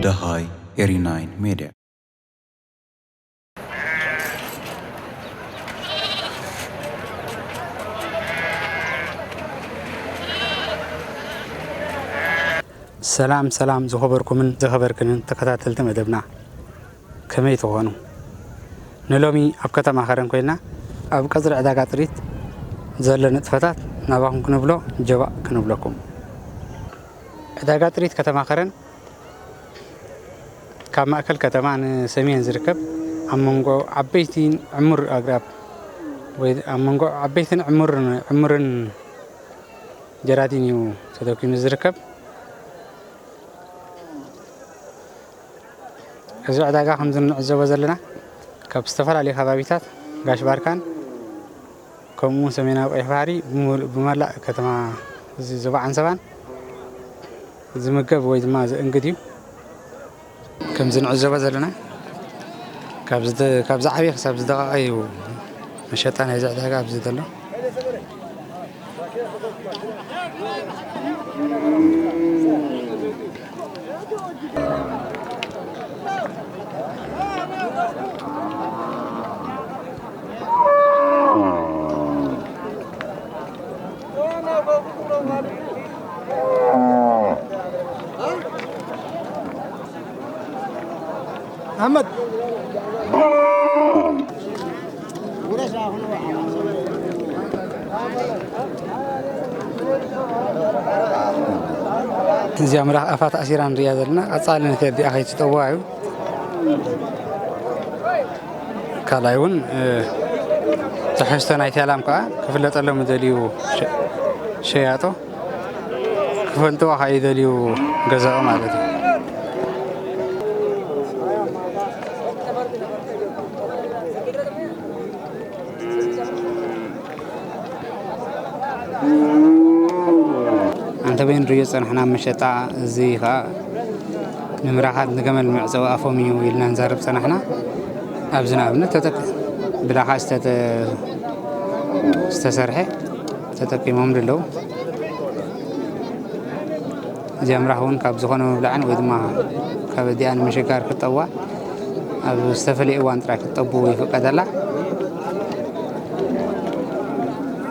ደሃይ ኤሪ ናይን ሜድያ። ሰላም ሰላም፣ ዝኸበርኩምን ዝኸበርክንን ተኸታተልቲ መደብና፣ ከመይ ትኾኑ? ንሎሚ ኣብ ከተማ ከረን ኮይና፣ ኣብ ቀጽሪ ዕዳጋ ጥሪት ዘሎ ንጥፈታት ናባኹም ክንብሎ ጀባእ ክንብለኩም። ዕዳጋ ጥሪት ከተማ ከረን ካብ ማእከል ከተማ ንሰሜን ዝርከብ፣ ኣብ መንጎ ዓበይቲ ዕሙር ኣግራብ ወይ ኣብ መንጎ ዓበይትን ዕሙርን፣ ዕሙርን ጀራዲን እዩ ተተኪኑ ዝርከብ። እዚ ዕዳጋ ከምዚ እንዕዘቦ ዘለና ካብ ዝተፈላለዩ ከባቢታት ጋሽ ባርካን ከምኡ እውን ሰሜናዊ ቀይሕ ባሕሪ ብምሉ-፣ ብመላእ ከተማ እዚ ዞባ ዓንሰባን ዝምገብ ወይ ድማ ዝእንግድ እዩ። ከምዚ ንዕዘቦ ዘለና ካብ ዝደ-፣ ካብ ዝዓበየ ክሳብ ዝደቐቐ እዩ መሸጣ ናይዚ ዕዳጋ ኣብዚ ዘሎ። ኣሕመድ። እዚኣ ምራኽ ኣፋ ተኣሲራ ንሪኣ ዘለና፣ ቀጻሊ ነቲ ኣዲኣ ከይትጠውዋ እዩ። ካልኣይ እውን፣ እ፣ ትሕዝቶ ናይቲ ኣላም ከኣ ክፍለጠሎም ዝደልዩ ሸ-፣ ሸያጦ ክፈልጥዋ ከኣ ይደልዩ ገዛኦ ማለት እዩ። ኣንተ በይ ንርእዮ ጸናሕና መሸጣ፣ እዚ ኸኣ ንምራኻት ንገመል መዕጸዊ ኣፎም እዩ ኢልና ንዛረብ ጸናሕና። ኣብዚ ንኣብነት ተጠቅ-፣ ብላኻ ዝተተ-፣ ዝተሰርሐ ተጠቂሞም ኣለዉ። እዚኣ ምራኽ እውን ካብ ዝኾነ መብላዕን ወይ ድማ ካብ ኣዲኣ ንምሽጋር ክትጠዋ ኣብ ዝተፈለየ እዋን ጥራይ ክትጠቡ ይፍቀደላ።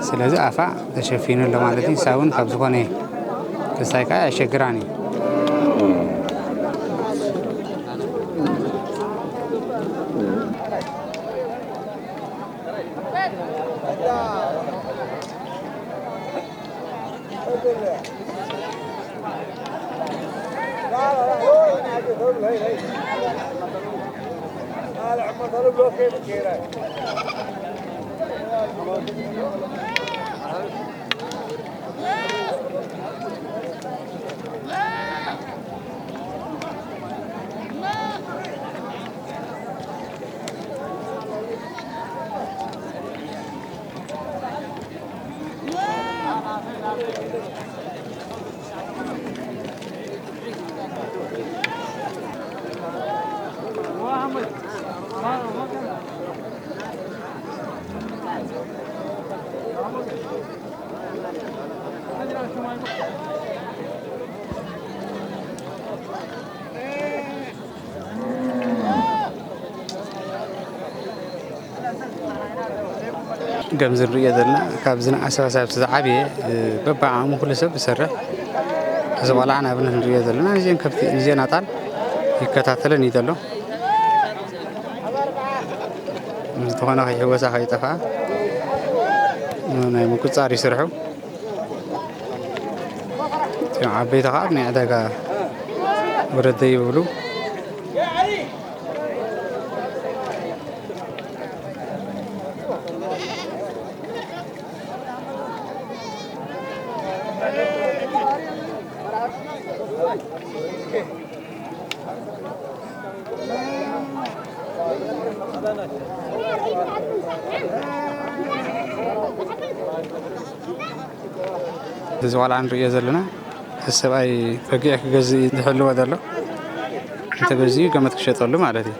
ስለዚ ኣፋ ተሸፊኑ ኣሎ ማለት እዩ። ንሳ እውን ካብ ዝኾነ ክስታይ ከኣ ኣየሸግራን እዩ። ከምዚ ንርእዮ ዘለና፣ ካብ ዝነኣሰ ክሳብ ዝዓበየ፣ እ፣ በብዓቕሙ ኩሉ ሰብ ዝሰርሕ። እዚ ቆልዓ ንኣብነት ንርእዮ ዘለና፣ ንዜን ከብቲ፣ ንዜን ኣጣል ይከታተለን እዩ ዘሎ። ዝኾነ ከይሕወሳ ከይጠፍኣ ናይ ምቁጽጻር ይሰርሑ። እቶም ዓበይቲ ኸዓ ኣብ ናይ ዕዳጋ ወረደ ይብሉ። እዚ ቆልዓ ንርእዮ ዘለና፣ እዚ ሰብኣይ በጊዕ ክገዝእ እዩ ዝሕልዎ ዘሎ። እንተገዚኡ ገመት ክሸጠሉ ማለት እዩ።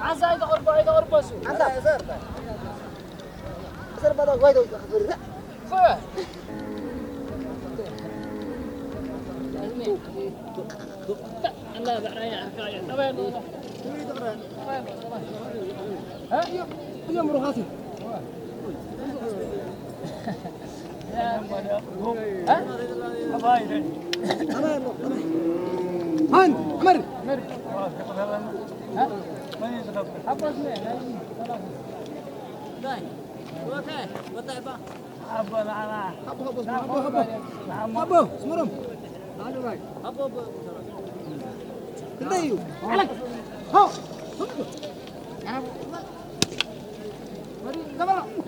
ዓሳ ኣይተቐርቦ፣ ኣይተቐርቦ እሱ። ዓሳ። እዮም ሩኻት። እንታይ እዩ?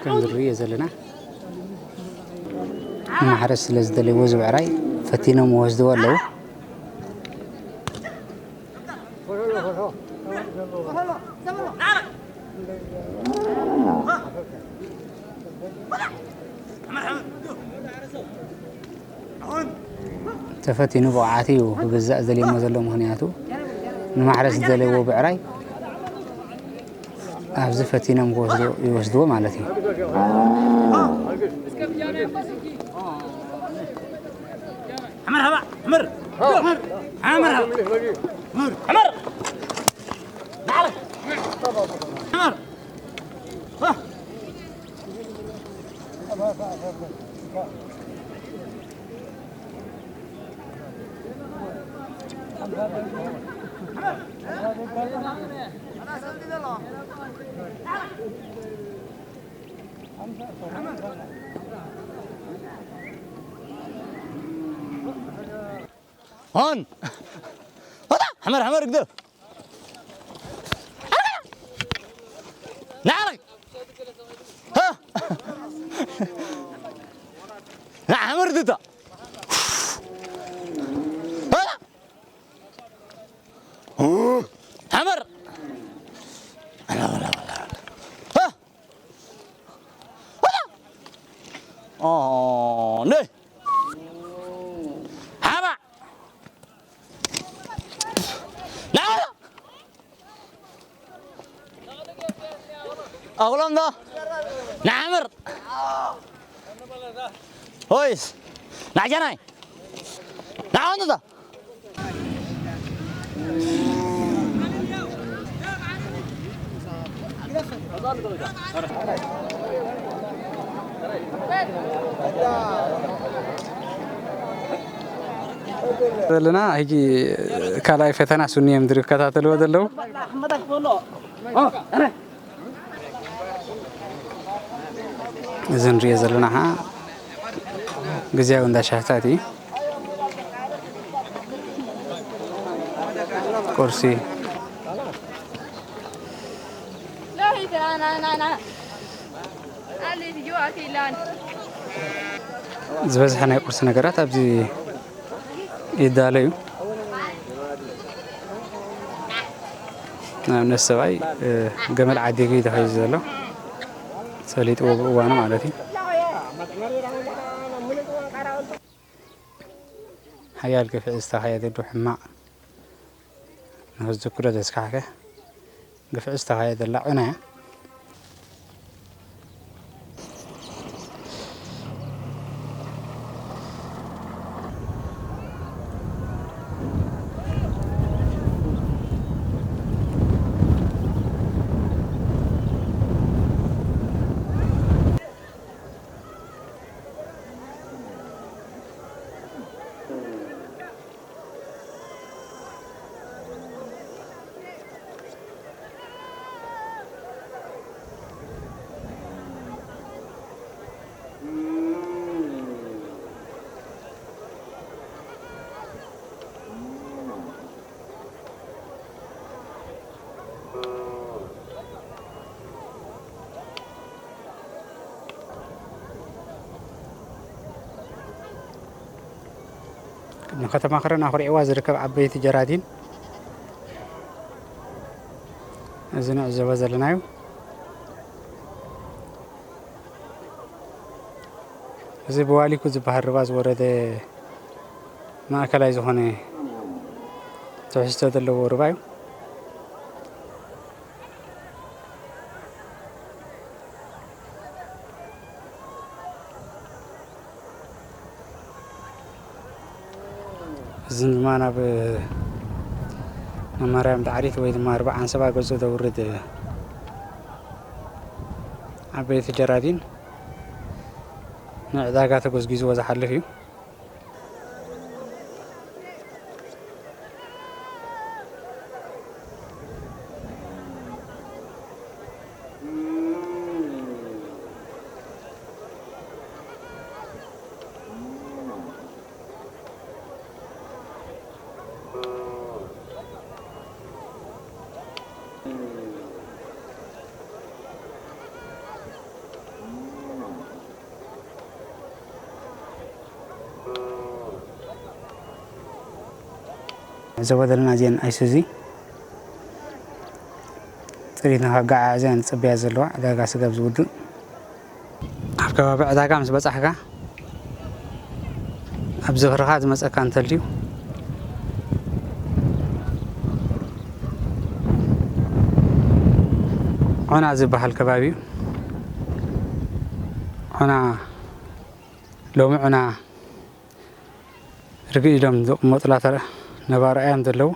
ከም ዝርእዮ ዘለና ንማሕረስ ስለ ዝደለይዎ እዚ ብዕራይ ፈቲኖም ይወስድዎ ኣለዉ። ተፈቲኑ ብቕዓት እዩ ክግዛእ ዘልየሞ ዘሎ፣ ምኽንያቱ ንማሕረስ ዝደለይዎ ብዕራይ ኣብዚ ፈቲኖም ክወስዱ፣ ይወስድዎ ማለት እዩ። ሕመር ሃባ፣ ሕመር። ሕመር ሃባ። ሕመር። ናዕረ። ሕመር። هون. هذا حمر، حمر كده. نعرك. ها. لا، حمر دتا. هذا. حمر. لا، لا، لا، لا. ها. اه، ليه؟ حما. لا، لا. أغلام ده. نعمر. هويس. نعجناي. نعوند ده. ዘለና ሕጂ ካልኣይ ፈተና ሱኒ እዮም ዝከታተልዎ ዘለዉ። እዚ ንሪኦ ዘለና ኸዓ ግዝያዊ እንዳ ሻሂታት እዩ። ቁርሲ ዝበዝሐ ናይ ቁርሲ ነገራት ኣብዚ ይዳሎ እዩ። ንኣብነት ሰብኣይ፣ እ፣ ገመድ ዓዲጉ እዩ ተኸይዱ ዘሎ። ሰሊጥዎ ብእዋኑ ማለት እዩ። ሓያል ግፍዒ ዝተኻየደ ዶ ሕማቕ ንኽዝክሮ ዘስካሕክሕ ግፍዒ ዝተኻየደላ ዑና እያ። ቅድሚ ከተማ ከረን ኣኹሪዕዋ ዝርከብ ዓበይቲ ጀራዲን እዚ ንዕዘቦ ዘለናዩ። እዚ ብዋሊኩ ዝበሃል ሩባ ዝወረደ ማእከላይ ዝኾነ ትሕዝቶ ዘለዎ ሩባ እዩ። እዚ ድማ ናብ፣ ናብ ማርያም ዳዕሪት ወይ ድማ ኣርብዓ ዓንሰባ ገጹ ዘውርድ ዓበይቲ ጀራዲን ንዕዳጋ ተጎዝጊዝዎ ዝሓልፍ እዩ። ንዕዘቦ ዘለና እዚአን ኣይሱዚ ጽሬት ንኸጋዓዕዝያ ንጽበያ ዘለዋ ዕዳጋ ስጋብ ዝውድእ። ኣብ ከባቢ ዕዳጋ ምስ በጻሕካ፣ ኣብ ዝኽርኻ ዝመጸካ እንተልዩ፣ ዑና ዝበሃል ከባቢ እዩ። ዑና፣ ሎሚ ዑና ርግእ ኢሎም ዝቕመጡላ ተረ-፣ ነባሪ እዮም ዘለዉ።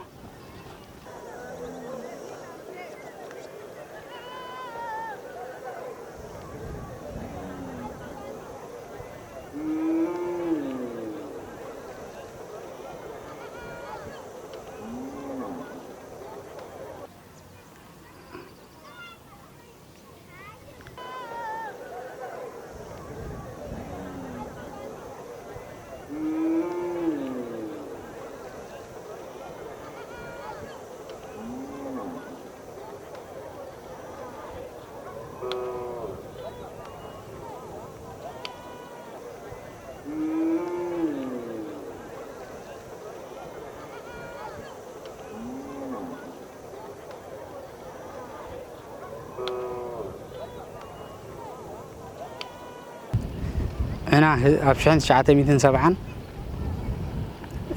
ዕና ህ-፣ ኣብ ሽሕን ትሽዓተ ሚእትን ሰብዓን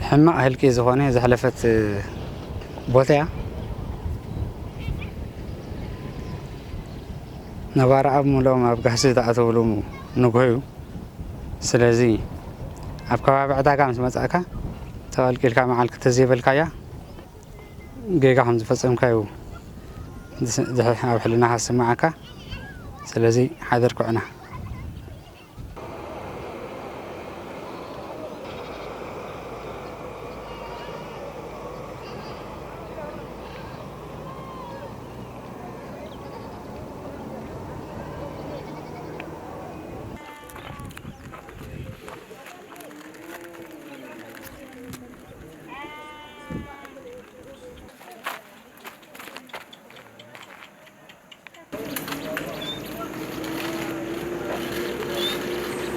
ሕማቕ ህልቂ ዝኾነ ዘሕለፈት ቦታ እያ። ነባሪ ኣብ ምሎም ኣብ ጋህሲ ዝኣተውሉ ንግሆ እዩ። ስለዚ ኣብ ከባቢ ዕዳጋ ምስ መጻእካ ተቐልቂልካ መዓልኪ ተዘይበልካያ ጌጋ ከም ዝፈጸምካ እዩ ዝስ-፣ ዝሕ-፣ ኣብ ሕልናኻ ዝስምዓካ። ስለዚ ሓደር ኩዕና።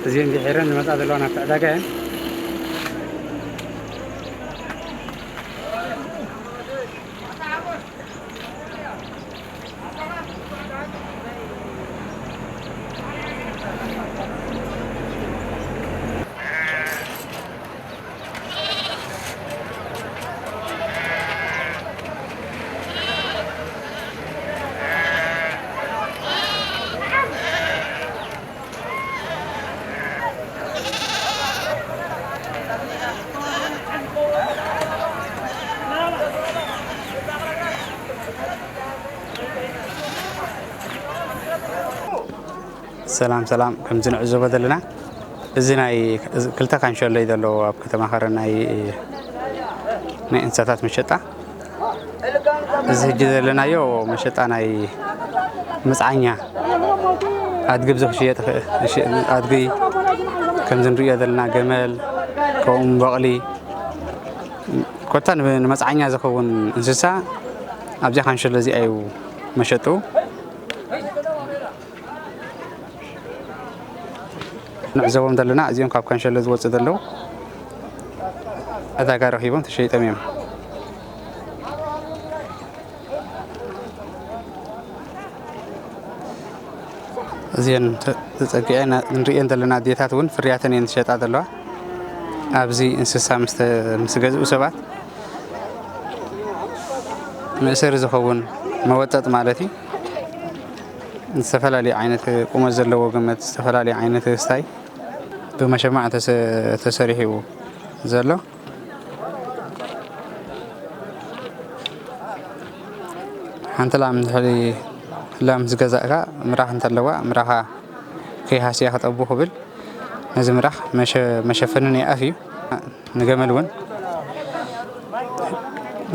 እዚአን ድሒረን ዝመጻ ዘለዋ ናብቲ ዕዳጋ እየን። ሰላም ሰላም፣ ከምዚ ንዕዘቦ ዘለና እዚ ናይ ክልተ ካንሸሎ እዩ ዘሎ ኣብ ከተማ ከረን ናይ ናይ እንስሳታት መሸጣ። እዚ ሕጂ ዘለናዮ መሸጣ ናይ መጽዓኛ ኣድጊ ብዚ ክሽየጥ ይኽእል፣ እሺ፣ ኣድጊ ከምዚ ንርእዮ ዘለና ገመል፣ ከምኡ እውን በቕሊ፣ ኮታ ንብ-፣ ንመጽዓኛ ዝኸውን እንስሳ ኣብዚኣ ካንሸሎ እዚኣ እዩ መሸጡ። ንዕዘቦም ዘለና እዚኦም ካብ ካንሸሎ ዝወፁ ዘለዉ ዕዳጋ ረኺቦም ተሸይጦም እዮም። እዚአን ተ-፣ ተፀጊዐን ንሪኤን ዘለና ኣዴታት እውን ፍርያተን እየን ዝሸጣ ዘለዋ። ኣብዚ እንስሳ ምስ ተ-፣ ምስ ገዝኡ ሰባት መእሰሪ ዝኸውን መወጠጥ ማለት እዩ። ዝተፈላለዩ ዓይነት ቁመት ዘለዎ ገመት፣ ዝተፈላለዩ ዓይነት ስታይ ብመሸማዕ ተሰ-፣ ተሰሪሑ እዩ ዘሎ። ሓንቲ ላም እንድሕሪ ላም ዝገዛእካ ምራኽ እንተለዋ ምራኻ ከይሃስያ ክጠቡ ክብል ነዚ ምራኽ መሸ-፣ መሸፈኒ ናይ ኣፍ እዩ። ንገመል እውን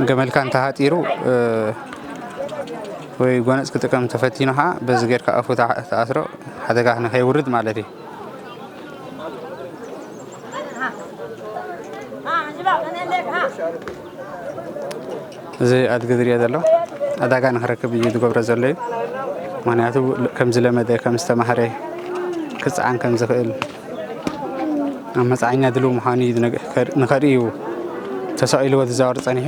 ገመልካ እንተሃጢሩ፣ እ፣ ወይ ጎነጽ ክጥቀም ተፈቲኑ ኸዓ በዚ ጌርካ ኣፉ ተዓ-፣ ተኣስሮ ሓደጋ ንኸይውርድ ማለት እዩ። እዚ ኣድጊ ዝሪኦ ዘሎ ዕዳጋ ንኽረክብ እዩ ዝገብሮ ዘሎ እዩ። ምኽንያቱ ከም ዝለመደ፣ ከም ዝተማህረ፣ ክፀዓን ከም ዝኽእል፣ ኣብ መፅዓኛ ድሉው ምዃኑ እዩ ዝነግ-፣ ከር-፣ ንኸርኢ እዩ ተሰቒልዎ ዝዛወር ጸኒሑ።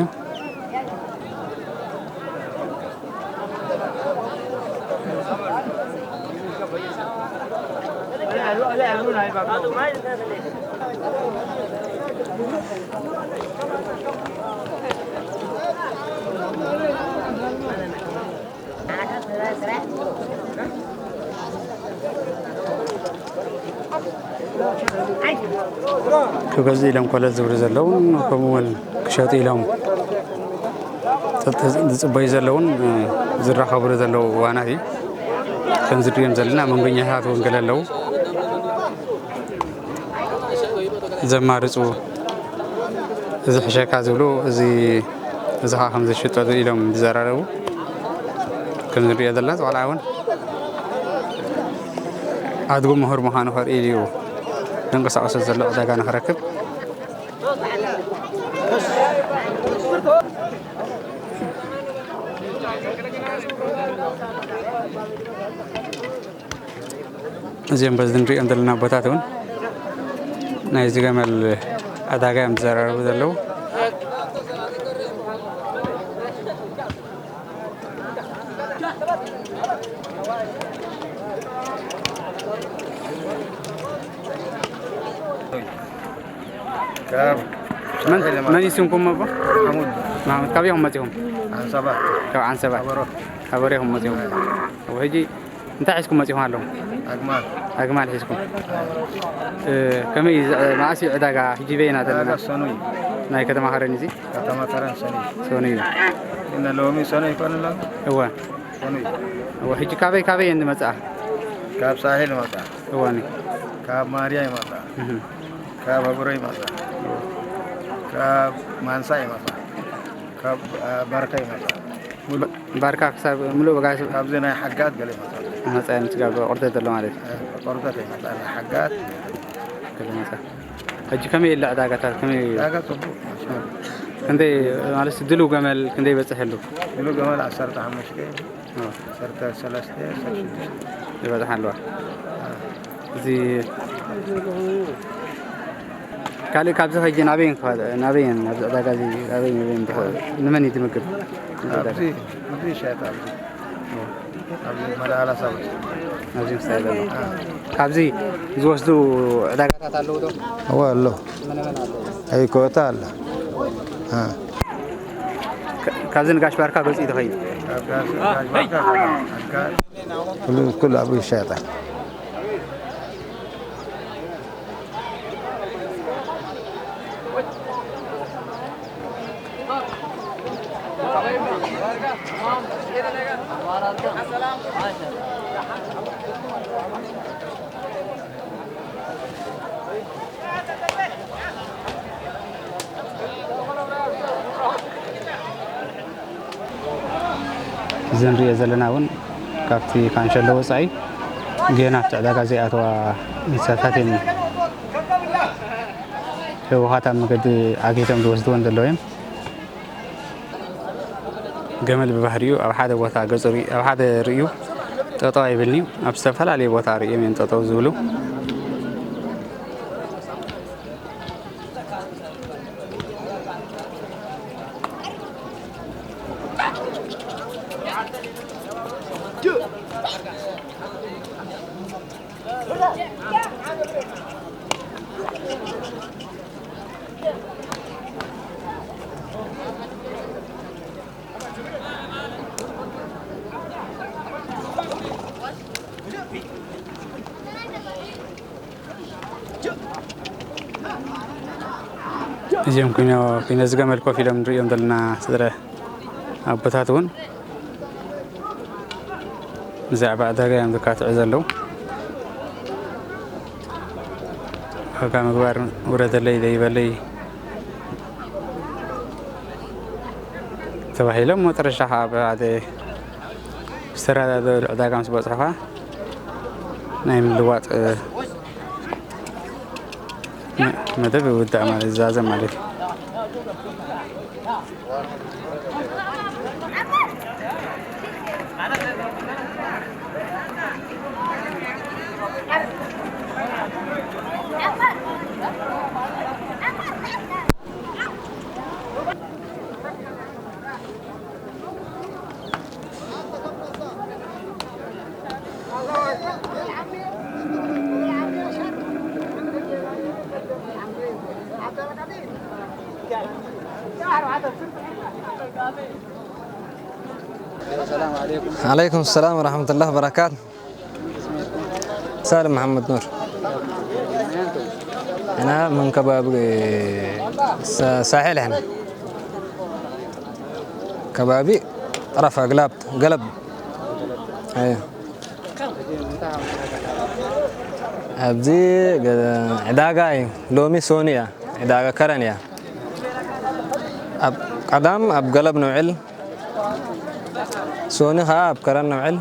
ክገዝኡ ኢሎም ኮለል ዝብሉ ዘለውን ከምኡ እውን ክሸጡ ኢሎም ዝጽበዩ ዘለውን ዝራኸብሉ ዘለዉ እዋናት እዩ። ከም ዝሪኦም ዘለና መንጎኛታት እውን ገለ ኣለዉ። ዘማርጹ፣ እዚ ሕሸካ ዝብሉ፣ እዚ፣ እዚ ኸዓ ከም ዝሽጠሉ ኢሎም ዝዘራረቡ። ከም ንሪኦ ዘለና፣ እዚ ቆልዓ እውን ኣድጉ ምሁር ምዃኑ ከርኢ ኢሉ እዩ ዝንቀሳቐሰ ዘሎ ዕዳጋ ንኽረክብ። እዚኦም በዚ ንሪኦም ዘለና ኣቦታት እውን ናይዚ ገመል ዕዳጋ እዮም ዝዘራረቡ ዘለዉ። ካብ መን፣ ሳሕል መን ይስምኩም ኣቦ? ሓሙድ። ማሙድ፣ ካበይ ኢኹም መጺኹም? ዓንሰባ። ካብ ዓንሰባ። ከበሮ። ከበሮ ኢኹም መጺኹም። ኣብ ሕጂ እንታይ ሒዝኩም መጺኹም ኣለኹም? ኣግማል። ኣግማል ሒዝኩም። እ፣ ከመይ ዝ-፣ መዓስ እዩ ዕዳጋ? ሕጂ በየና ዘለና? ዕዳጋ ሰኑይ። ናይ ከተማ ከረን እዚ? ከተማ ከረን ሰኑይ። ሰኑይ እዩ። ግን ሎሚ ሰኑይ ይኮን ኣሎ? እወ። ሰኑይ። እወ፣ ሕጂ ካበይ ካበይ እየን ዝመጽኣ? ካብ ሳሕል ይመጻ። እወ፣ ኒ። ካብ ማርያ ይመጻ። እህ። ካብ ህብሮ ይመጻ። ካብ ማንሳ ይመጻ። ካብ፣ አ፣ ባርካ ይመጻ። ሙሉ ባርካ ክሳብ ምሉእ በጋስ ኣብዚ ናይ ሓጋት ገለ ይመጻ። መጻ፣ ምስ ጋር ቆርደት ዘሎ ማለት እዩ። እ፣ ቆርደት ይመጻ፣ ናይ ሓጋት። ገለ መጻ። ሕጂ ከመይ የለ ዕዳጋታት፣ ከመይ? ዕዳጋ ጽቡቕ። ክንደይ ማለት ድልው ገመል ክንደይ ይበጽሕ ኣሉ? ድልው ገመል ዓሰርተ ሓሙሽተ፣ ኦ። ዓሰርተ ሰለስተ፣ ዓሰርተ ሽዱሽተ። ይበጽሕ ኣለዋ። አ። እዚ ካልእ ካብዚ ከይጂ ናበይን ክኸ-፣ ናበይን ኣብዚ ዕዳጋ እዚ ኣበይን ኣበይን ትኸ-፣ ንመን እዩ ትምግብ? ኣብዚ ዕዳጋ? ኣብዚ፣ ኣብዚ ይሻየጥ ኣብዚ። ኣብዚ መለሃላ ሳቡት። ኣብዚ ምሳሌ ኣሎ። አ። ካብዚ ዝወስዱ ዕዳጋታት ኣለዉ ዶ? እወ፣ ኣሎ። መን መን ኣለዉ? ኣይኮታ ኣሎ። አ። ካ-፣ ካብዚ ንጋሽ ባርካ ገጹ እዩ ተኸይዱ። ካብ ጋሽ፣ ጋሽ ባርካ፣ ኣድካ-፣ ኩሉ፣ ኩሉ ኣብኡ ይሻየጣል። እዚ ንሪኦ ዘለና እውን ካብቲ ካንሸሎ ወፃኢ ጌና ኣብቲ ዕዳጋ ዘይኣተዋ እንስሳታት እየን። ህወኻት ኣብ መገዲ ኣግሂቶም ዝወስድወን ዘለዉ እዮም። ገመል ብባህሪኡ ኣብ ሓደ ቦታ ገፁ ርኢ-፣ ኣብ ሓደ ርእዩ ጠጠው ኣይብልን እዩ። ኣብ ዝተፈላለየ ቦታ ርእዮም እዮም ጠጠው ዝብሉ። እዚኦም ኩኖ፣ ኩኖ ዝገመል ኮፍ ኢሎም ንሪኦም ዘለና ስድራ ኣቦታት እውን ብዛዕባ ዕዳጋ እዮም ዝካትዑ ዘለዉ። ዋጋ ምግባር ውረደለይ ዘይበለይ ተባሂሎም መጨረሻ ከዓ ብሓደ ዝተረዳደእሉ ዕዳጋ ምስ በፅሑ ከዓ ናይ ምልዋጥ፣ እ፣ መ-፣ መደብ ይውዳእ ማለት፣ ይዛዘም ማለት እዩ። ሰላም ዓለይኩም። ዓለይኩም ሰላም ወራህመቱላሂ ወበረካቱ። ሳልም መሐመድ ኑር። أنا من كباب س-، ساحل إحنا. ከባቢ ጠረፍ ኣግላብት ገለብ። ኣየ። ኣብዚ ገ-፣ ዕዳጋ እዩ። ሎሚ ሶኒ እያ። ዕዳጋ ከረን እያ። ኣብ ቀዳም ኣብ ገለብ ንውዕል፣ ሶኒ ኸዓ ኣብ ከረን ንውዕል።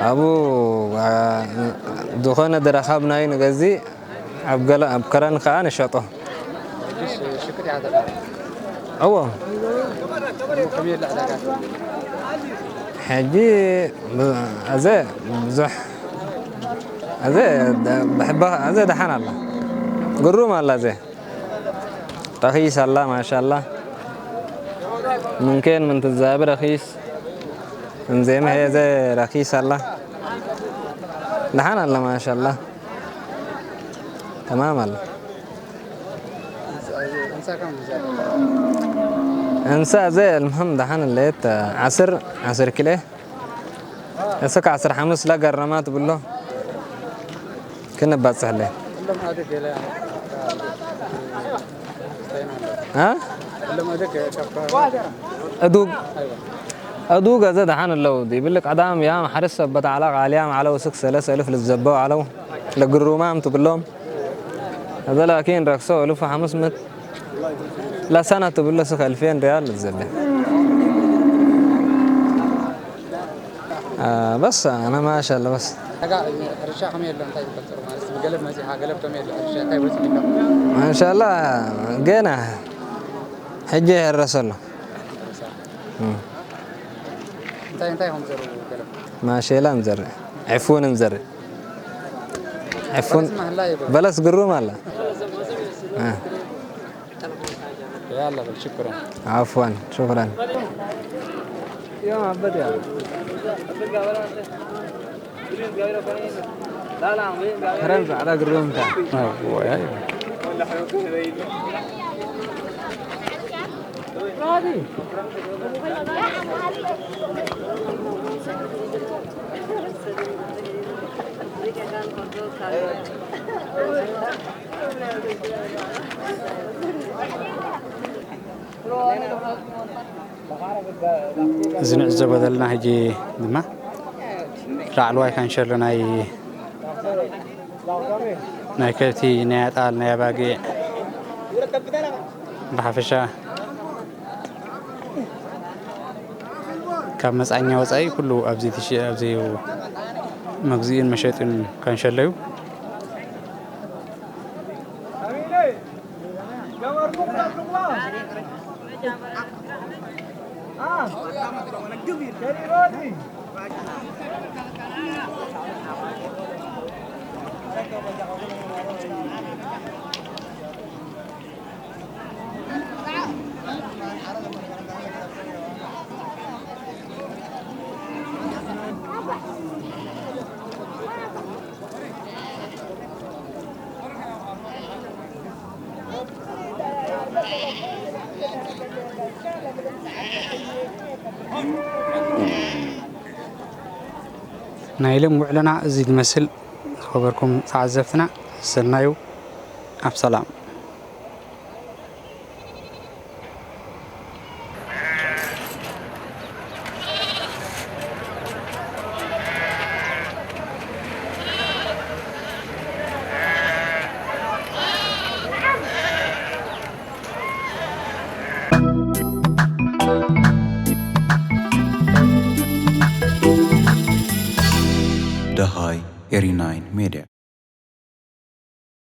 ኣብኡ፣ አ፣ ዝኾነ ዝረኸብናዩ ንገዝእ፣ ኣብ ገለ፣ ኣብ ከረን ኸዓ ንሸጦ። ሕጂስ ሽቅጥ እያ ዘላ። እዎ። እሞ ከመይ ኣላ ዕዳጋ? ሕጂ ብ-፣ ኣዘ ብዙሕ፣ ኣዘ ደ-፣ ብሕባ-፣ ኣዘ ደሓን ኣላ። ግሩም ኣላ ኣዘ። ረኺስ ኣላ ማሻላ። ምንኬን ምን ትዛቢ ረኺስ። እንዜመ ሄዘ ረኺስ ኣላ። ደሓን ኣላ ማሻላ። ተማም ኣላ። እንሳ ዘ المهم ደሓን ለየት ዓስር፣ ዓስር ኪሎ። እስከ ዓስር ሓሙስ ላገረማ ትብሎ። ክንባጽሕ ኣለና። ها؟ እዱግ፣ እዱግ ኣዘ ደሓን ኣለዉ። ይብል ቀዳም ያም ሓርስ ሰበት ዓላ ቃልያም ዓለ ወስክ ሰለስ እልፍ ልዘበው ዓለው። ለግሩማም ትብሎም። ኣዘ ላኪን ረክሶ እልፍ ሓሙስ ምት ለሰና ትብሎ ስክ ኣልፌን ሪያል ልዘበ። አ፣ በስ ኣነ ማሻላ በስ። ሕርሻ ከመይ ኣሎ እንታይ ይፈጥሩ ማለት ብገለብ መጺኻ ገለብ ከመይ ኣሎ ሕርሻ እንታይ በጺሑ ኣሎ? ማሻላ ገና ሕጂ ይሕረስ ኣሎ። እም። እንታይ እንታይ ኢኹም ዘርኡ ገለብ? ማሼላ ንዘርእ፣ ዕፉን ንዘርእ። عفوا. በለስ ግሩም ኣላ። እ። يلا بل شكرا. عفوا، شكرا. ከረን ጻዕዳ ግሩም እንታ። እዚ ንዕዘቦ ዘለና ሕጂ ድማ ላዕለዋይ ካንሸሎ ናይ ናይ ከብቲ፣ ናይ ኣጣል፣ ናይ ኣባጊዕ ብሓፈሻ ካብ መጻኛ ወጻኢ ኩሉ ኣብዚ ትሽ-፣ ኣብዚ መግዝኢን መሸጢን ካንሸሎ እዩ። ናይ ሎም ውዕለና እዚ ዝመስል። ዝኸበርኩም ተዓዘብትና፣ ሰናዩ ኣብ ሰላም። ደሃይ ኤሪ ናይን ሜድያ።